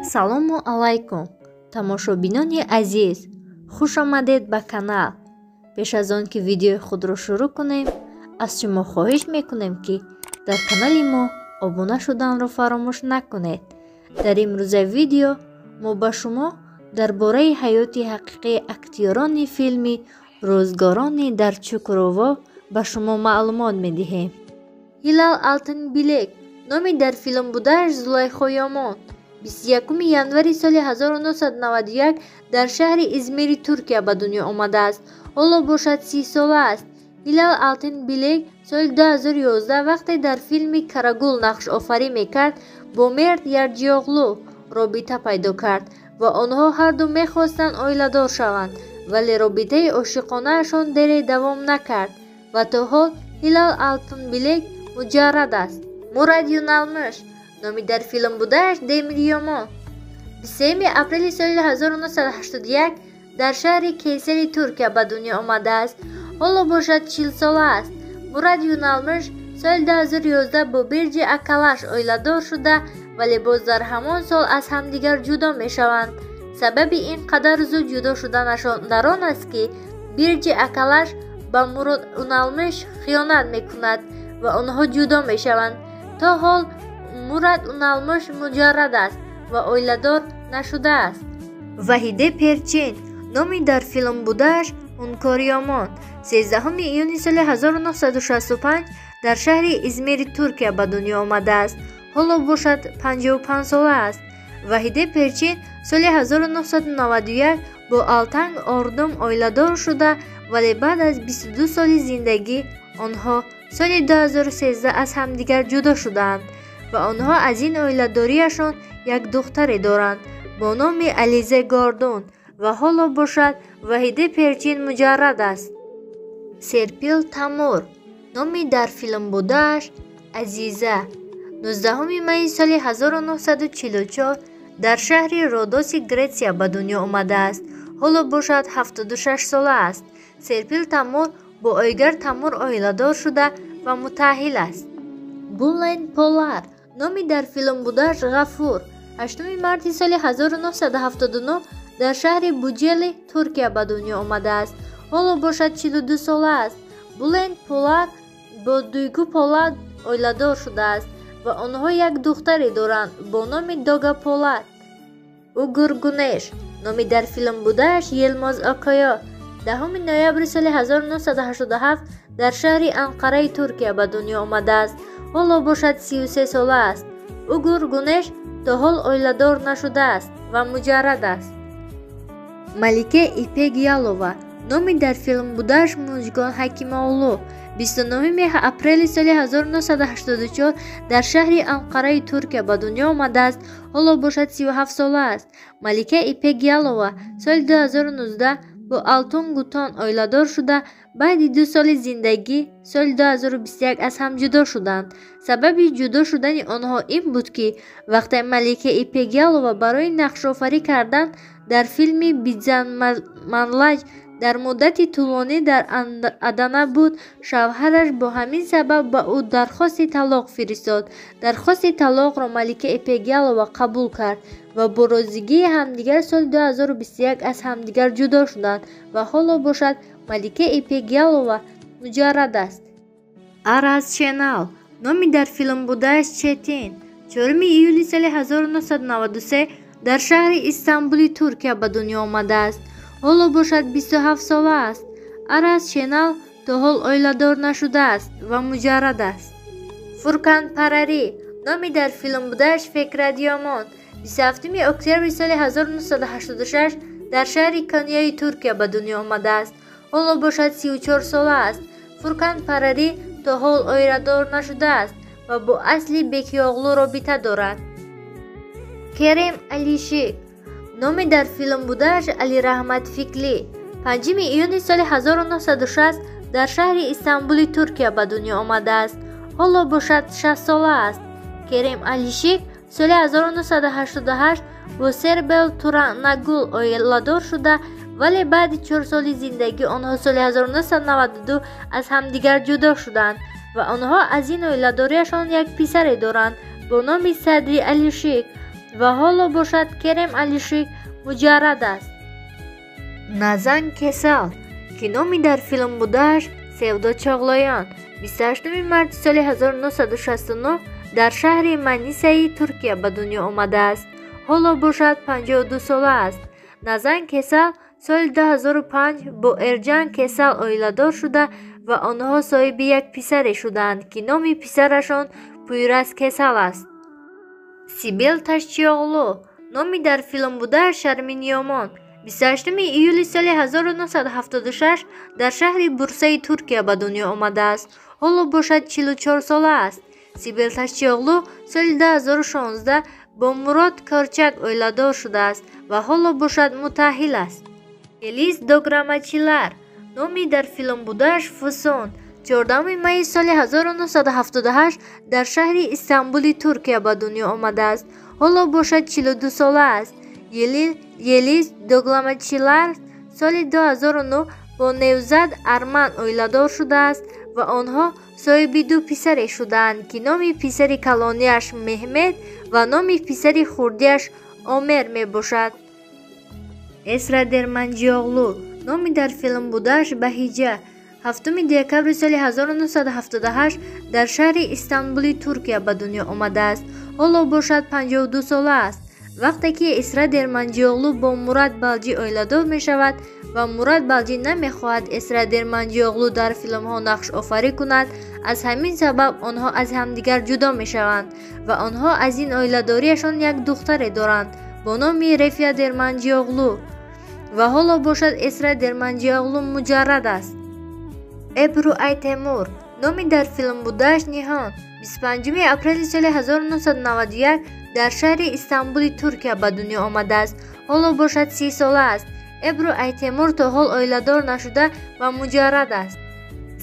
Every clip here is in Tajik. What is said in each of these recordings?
Салому алайкум, тамошобинони азиз, хуш омадед ба канал. Пеш аз он ки видеои худро шурӯъ кунем, аз шумо хоҳиш мекунем, ки дар канали мо обуна шуданро фаромӯш накунед. Дар имрӯза видео мо ба шумо дар бораи ҳаёти ҳақиқии актёрони филми Рӯзгорони дар Чукурова ба шумо маълумот медиҳем. Ҳилал Алтынбилек, номи дар филм будааш Зулайхо Ёмон, 21 январи соли 1991 дар шаҳри Измири Туркия ба дунё омадааст. Ҳоло бошад 30 сола аст. Ҳилал Алтынбилек соли 2011 вақте дар филми Карагул нақшофарӣ мекард, бо Мерт Ярҷиоғлу робита пайдо кард ва онҳо ҳарду мехостанд оиладор шаванд, вале робитаи ошиқонаашон дере давом накард ва то ҳол Ҳилал Алтынбилек муҷаррад аст. Мурад Юналмыш, номи дар филм будааш Демир Ёмон, 23 апрели соли 1981 дар шаҳри Кейсери Туркия ба дунё омадааст. Ҳоло бошад 40 сола аст. Мурад Юналмыш соли 2011 бо Бирҷи Акалаш оиладор шуда, вале боз дар ҳамон сол аз ҳамдигар ҷудо мешаванд. Сабаби ин қадар зуд ҷудо шуданашон дар он аст, ки Бирҷи Акалаш ба Мурод Уналмыш хиёнат мекунад ва онҳо ҷудо мешаванд. То ҳол Мурад Уналмыш муҷаррад аст ва оиладор нашудааст. Ваҳиде Перчин, номи дар филм будааш Ҳункор Ёмон, 13 июни соли 1965 дар шаҳри Измири Туркия ба дунё омадааст. Ҳоло бошад 55 сола аст. Ваҳиде Перчин соли 1991 бо Алтанг Ордум оиладор шуда, вале баъд аз 22 соли зиндагӣ онҳо соли 2013 аз ҳамдигар ҷудо шудаанд ва онҳо аз ин оиладориашон як духтаре доранд бо номи Ализе Гордон ва ҳоло бошад Ваҳиде Перчин муҷаррад аст. Серпил Тамур, номи дар филм будааш Азиза, 19 майи соли 1944 дар шаҳри Родоси Гретсия ба дунё омадааст. Ҳоло бошад 76 сола аст. Серпил Тамур бо Ойгар Тамур оиладор шуда ва мутаъҳил аст. Булент Полар, номи дар филм будааш Ғафур, 8 марти соли 1979 дар шаҳри Буҷели Туркия ба дунё омадааст. Ҳоло бошад 42 сола аст. Булент Полар бо Дуйгу Полад оиладор шудааст ва онҳо як духтаре доранд бо номи Дога Полад. Угур Гунеш, номи дар филм будааш Елмоз Окоё, 10 ноябри соли 1987 дар шаҳри Анқараи Туркия ба дунё омадааст. Ҳоло бошад 33 сола аст. Угур Гунеш то ҳол оиладор нашудааст ва муҷаррад аст. Малике Ипек Ялова, номи дар филм будааш Мужгон Ҳакимоғлу, 29 апрели соли 1984 дар шаҳри Анқараи Туркия ба дунё омадааст. Ҳоло бошад 37 сола аст. Малика Ипек Ялова соли 2019 бо Алтун Гутон оиладор шуда, баъди 2 соли зиндагӣ соли 2021 аз ҳам ҷудо шуданд. Сабаби ҷудо шудани онҳо ин буд, ки вақте Малика Ипек Ялова барои нақшофарӣ кардан дар филми Бидзан Манлаҷ дар муддати тӯлонӣ дар Адана буд, шавҳараш бо ҳамин сабаб ба ӯ дархости талоқ фиристод. Дархости талоқро Малика Ипек Ялова қабул кард ва бо розигии ҳамдигар соли 2021 аз ҳамдигар ҷудо шуданд ва ҳоло бошад Малика Ипек Ялова муҷаррад аст. Араз Шенал, номи дар филм будааш Четин, 4 июли соли 1993 дар шаҳри Истанбули Туркия ба дунё омадааст. Ҳоло бошад 27 сола аст. Араз Шенал то ҳол оиладор нашудааст ва муҷаррад аст. Фуркан Парари, номи дар филм будааш Фекрат Ёмон, 27 октябри соли 1986 дар шаҳри Конияи Туркия ба дунё омадааст. Ҳоло бошад 34 сола аст. Фуркан Парари то ҳол оиладор нашудааст ва бо Асли Бекиоғлу робита дорад. Керем Алишик, номи дар филм будааш Алираҳмат Фикли, 5 июни соли 1960 дар шаҳри Истанбули Туркия ба дунё омадааст. Ҳоло бошад 60 сола аст. Керем Алишик соли 1988 бо Сербел Туранагул оиладор шуда, вале баъди 4 соли зиндагӣ онҳо соли 1992 аз ҳамдигар ҷудо шуданд ва онҳо аз ин оиладориашон як писаре доранд бо номи Садри Алишик. ва ҳоло бошад Керем Алишик муҷаррад аст. Назан Кесал, ки номи дар филм будааш Севдо Чоғлоён, 28 марти соли 1969 дар шаҳри Манисаи Туркия ба дунё омадааст. Ҳоло бошад 52 сола аст. Назан Кесал соли 2005 бо Эрҷан Кесал оиладор шуда ва онҳо соҳиби як писаре шуданд, ки номи писарашон Пуйрас Кесал аст. Сибел Ташчиоғлу, номи дар филм будааш Шармин Ёмон, 28 июли соли 1976 дар шаҳри Бурсаи Туркия ба дунё омадааст. Ҳоло бошад 44 сола аст. Сибел Ташчиоғлу соли 2016 бо Мурод Корчак оиладор шудааст ва ҳоло бошад мутаҳил аст. Елиз Дограмачилар, номи дар филм будааш Фусон, 14 майи соли 1978 дар шаҳри Истанбули Туркия ба дунё омадааст. Ҳоло бошад 42 сола аст. Елиз Дограмачилар соли 2009 бо Невзат Арман оиладор шудааст ва онҳо соҳиби ду писаре шудаанд, ки номи писари калонияш Меҳмед ва номи писари хурдиаш Омер мебошад. Эсра Дерманҷиоғлу, номи дар филм будааш Баҳиҷа, 7 декабри соли 1978 дар шаҳри Истанбули Туркия ба дунё омадааст. Ҳоло бошад 52 сола аст. Вақте ки Эсра Дерманҷиоғлу бо Мурад Балҷӣ оиладор мешавад ва Мурад Балҷӣ намехоҳад Эсра Дерманҷиоғлу дар филмҳо нақшофарӣ кунад, аз ҳамин сабаб онҳо аз ҳамдигар ҷудо мешаванд ва онҳо аз ин оиладориашон як духтаре доранд бо номи Рефия Дерманҷиоғлу ва ҳоло бошад Эсра Дерманҷиоғлу муҷаррад аст. Эбру Айтемур, номи дар филм будааш Ниҳон, 25 апрели соли 1991 дар шаҳри Истанбули Туркия ба дунё омадааст. Ҳоло бошад 30 сола аст. Эбру Айтемур то ҳол оиладор нашуда ва муҷаррад аст.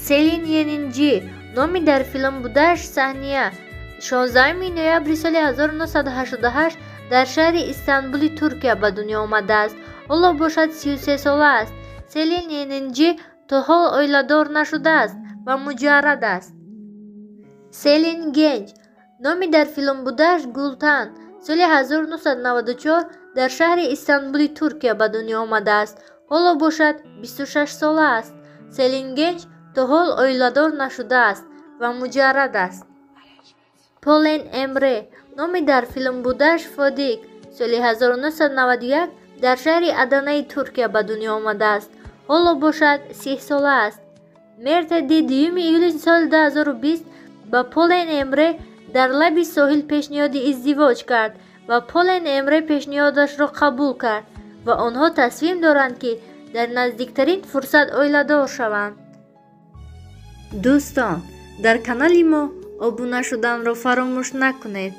Селин Йенинҷи, номи дар филм будааш Саҳния, 16 ноябри соли 1988 дар шаҳри Истанбули Туркия ба дунё омадааст. Ҳоло бошад 33 сола аст. Селин Йенинҷи то ҳол оиладор нашудааст ва муҷаррад аст. Селин Генҷ, номи дар филм будааш Гултан, соли 1994 дар шаҳри Истанбули Туркия ба дунё омадааст. Ҳоло бошад 26 сола аст. Селин Генҷ то ҳол оиладор нашудааст ва муҷаррад аст. Полен Эмре, номи дар филм будааш Фодик, соли 1991 дар шаҳри Аданаи Туркия ба дунё омадааст. Ҳоло бошад 30 сола аст. Мерте ди 2 июли соли 2020 ба Полен Эмре дар лаби соҳил пешниҳоди издивоҷ кард ва Полен Эмре пешниҳодашро қабул кард ва онҳо тасмим доранд, ки дар наздиктарин фурсат оиладор шаванд. Дӯстон, дар канали мо обуна шуданро фаромӯш накунед.